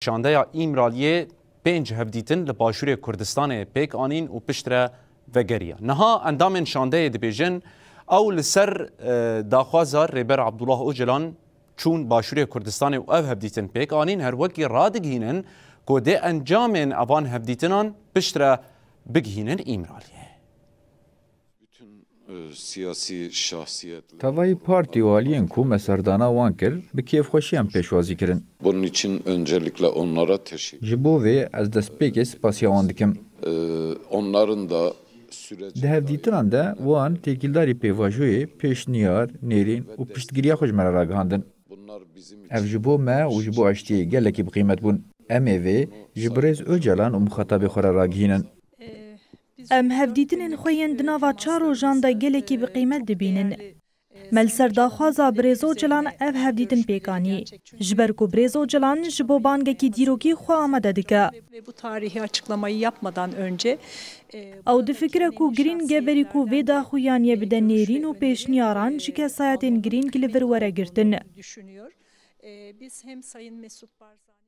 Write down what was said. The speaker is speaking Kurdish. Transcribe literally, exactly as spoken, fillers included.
Şandeya Îmraliyê pênc hevdîtin li Başûrê Kurdistanê pêk anîn û piştre vegeriya. Niha endamên şandeyê dibêjin, ew li ser, e, daxwaza Rêber Abdullah Ocalan çûn Başûrê Kurdistanê û ev hevdîtin pêk anîn, her wekî radigihînin ku dê encamên evan hevdîtinan piştre bigihînin Îmraliyê. Bütün e, siyasi şahsiyetler. Tevayî partî û aliyên ku me serdana wan kir, bi kêfxweşiyan pêşwazî kirin. Bunun için öncelikle onlara teşekkür. Ji bo vê ez destpêkê spasiya wan dikim. E, onların da süreci Di hevdîtinan de wan têkildarî pêvajoyê, pêşniyar, nêrîn û piştgiriya xwe ji me re ragihandin. Bunlar bizim Ev ji bo me û ji bo aştiyê gelekî bi qîmet bûn. Em ê vê ji birêz Ocalan û mixatabê xwe re ragihînin. Em hevdîtinên xwe yên di nava çar rojan de gelekî bi qîmet dibînin. Me li ser daxwaza birêz Ocalan ev hevdîtin pêk anî. Ji ber ku birêz Ocalan ji bo bangekî dîrokî xwe amade dike. Ve bu tarihi açıklamayı yapmadan önce e, Ew difikire ku girîng e berî ku vê daxuyaniyê bide nêrîn û pêşniyaran ji kesayetên girîng li vir were girtin. Düşünüyor. E, biz hem Sayın Mesut Barzani